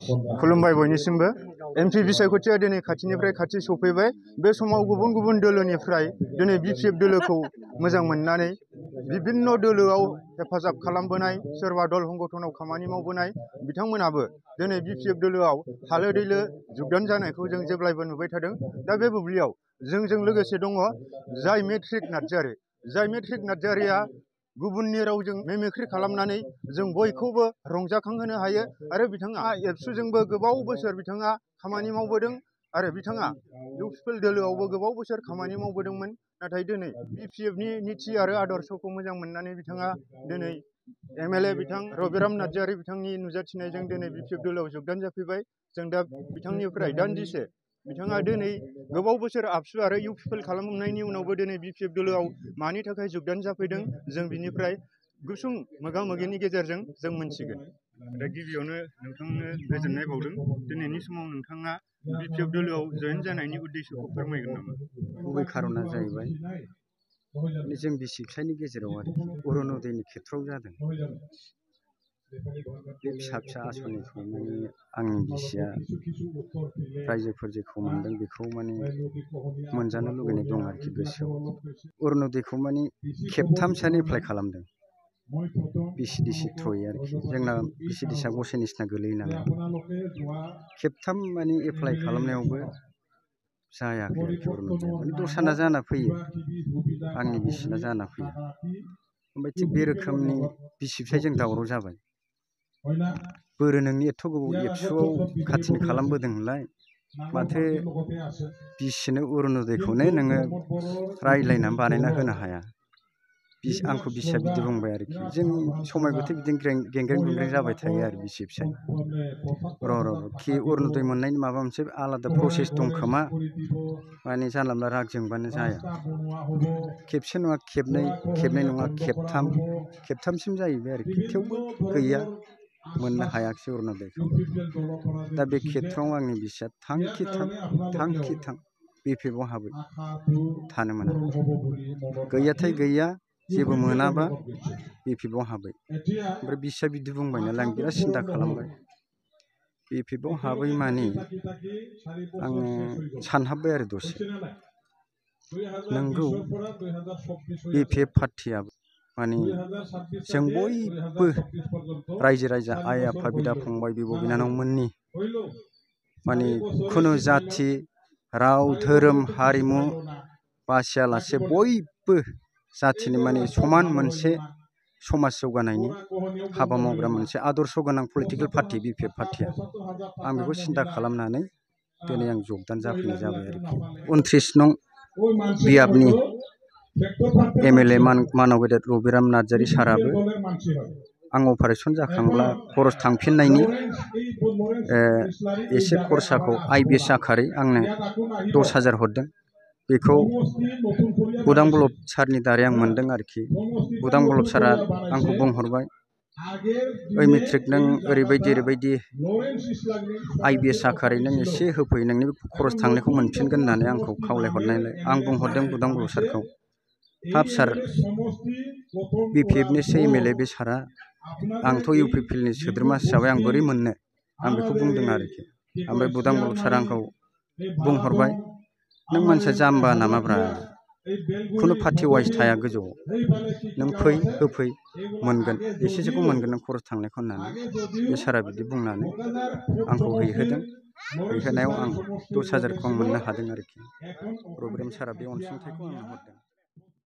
खुलुमबाय बयनिसिमबो एमपि बिसायख'थिया दिनै खाथिनिफ्राय खाथि सफैबाय। बे समाव गुबुन गुबुन दोलोनिफ्राय दिनै बिपिएफ दोलोखौ मोजां मोननानै बिभिन्न दोलोआव हेफाजाब खालामबोनाय सोरबा दल संगठनाव खामानि मावबोनाय बिथांमोनाबो दिनै बिपिएफ दोलोआव हालो दैलो जुगदान जानायखौ जों जेब्लायबो नुबाय थादों। दा बे बुब्लियाव जोंजों लोगोसे दङ जाय मेट्रिक नार्जारिया गुबुननि रावजों मेमेक्रि खालामनानै जों बयखौबो रंजाखांहोनो हायो आरो बिथाङा एबसुजोंबो गोबाव बोसोर बिथाङा खामानि मावबोदों आरो बिथाङा इउथ पिपल दोलोआवबो गोबाव बोसोर खामानि मावबोदोंमोन। नाथाय दिनै बिपिएफनि निथि आरो आदर्शखौ मोजां मोननानै बिथाङा दिनै एमएलए बिथां रबिराम नार्जारि बिथांनि नुजाथिनायजों दिनै बिपिएफ दोलोआव जुगदान जाफैबाय। जों दा बिथांनिफ्राय दान्दिसे बिथाङा दिनै गोबाव बोसोर आबसु आरो इउथ पिपल खालामनायनि उनावबो दिनै बिपिएफ दोलोआव मानि थाखाय जुगदान जाफैदों जों बिनिफ्राय गुसुं मोगा मोगिनि गेजेरजों जों मोनथिगोन। दा गिबियावनो नोंथांनो गोजोननाय बावदों। दिनैनि समाव नोंथाङा बिपिएफ दोलोआव जयेन जानायनि उद्देश्यखौ फोरमायगोन नामा? गुबै खारना जाहैबाय जों बिसि फिसायनि गेजेराव आरो अरुण'दयनि खेथ्रआव जादों। बे फिसा फिसा आसनिखौ माने आंनि बिसिया रायजोफोर जेखौ मोनदों बेखौ माने मोनजानो लुगैनाय दं आरोखि गोसोआव। अरुण'दयखौ माने खेबथामसोआनो एप्लाइ खालामदों बिसिडिसि थ्रुयै आरोखि। जोंना बिसिडिसिआ गसाइनिसिना गोलैयो नालाय खेबथाम माने एप्लाइ खालामनायावबो जायाखै आरोखि। अरुण'दयआ माने दस्राना जाना फैयो, आंनि बिसिना जाना फैया। ओमफ्राय थिग बे रोखोमनि बिसि फिसायजों दावराव जाबाय। बोरो नोंनि एथ' गोबाव एबसुआव खाथिनि खालामबोदों होनलाय माथो बिसिनो अरुण'दयखौनो नोङो रायज्लायनानै बानायना होनो हाया। आंखौ बिसिया बिदि बुंबाय आरोखि। जों समायबोथ' बिदिनो गेंग्रें गुंग्रें जाबाय थायो आरो बिसि फिसाय। खि अरुण'दय मोननायनि माबा मोनसे आलादा प्रसेस दं खोमा, माने जानला मोनला राग जोंबानो जाया। खेबसे नङा खेबनै, खेबनै नङा खेबथामसिम जाहैबाय आरोखि। थेवबो गैया, मोननो हायाखिसै अरुण'दयखौ। दा बे खेथ्रआव आंनि बिसिया थांखि थां बिपिएफआव हाबै थानो मोना। गैयाथाय गैया, जेबो मोनाबा बिपिएफआव हाबै। ओमफ्राय बिसिया बिदि बुंबाय नालाय आं बिराद सिन्था खालामबाय। बिपिएफआव हाबै मानि आङो सानहाबबाय आरो दसे। नोंगौ बिपिएफ पार्टियाबो माने जों बयबो रायजो राजा आइ आफा बिदा फंबाय बिब' बिनानावमोननि माने खुनु जाथि राव धोरोम हारिमु बासियालासे बयबो जाथिनि माने समान मोनसे समाज जौगानायनि हाबा मावग्रा मोनसे आदर्श गोनां पलिटिकेल पार्टि बिपिएफ पार्टिया। आं बेखौ सिन्था खालामनानै दिनै आं जगदान जाफैनाय जाबाय आरोखि। 29 नं बियाबनि एमएलए मानब गेदेर रबिराम नार्जारि साराबो आं अपारेसन जाखांब्ला खरस थांफिननायनि एसे खरसाखौ आइबिएस आखारै आंनो 10,000 हरदों। बेखौ बुदां बल्लभ सारनि दारै आं मोनदों आरोखि। बुदां बल्लभ सारा आंखौ बुंहरबाय, ओइ मेट्रिक नों ओरैबायदि आइबिएस आखारै नों एसे होफै, नोंनि खरस थांनायखौ मोनफिनगोन होननानै आंखौ खावलायहरनायलाय आं बुंहरदों बुदां बल्लभ सारखौ, हाब सार बिपिएफनिसो एमएलए बे सारा, आंथ' इउपिपिएलनि सोद्रोमा हिसाबै आं बोरै मोननो, आं बेखौ बुंदों आरोखि। ओमफ्राय बुदां बल्लभ सारा आंखौ बुंहरबाय, नों मानसिया जाम्बा नामाब्रा, खुनु पार्टि वाइस थाया गोजौआव, नों फै होफै मोनगोन, एसेसोखौ मोनगोन नों खरस थांनायखौ होननानै बे सारा बिदि बुंनानै आंखौ हैहोदों। हैहोनायाव आं 10,000खौ आं मोननो हादों आरोखि। रबिराम सारा बे अनसुंथाइखौ आंनो हरदों।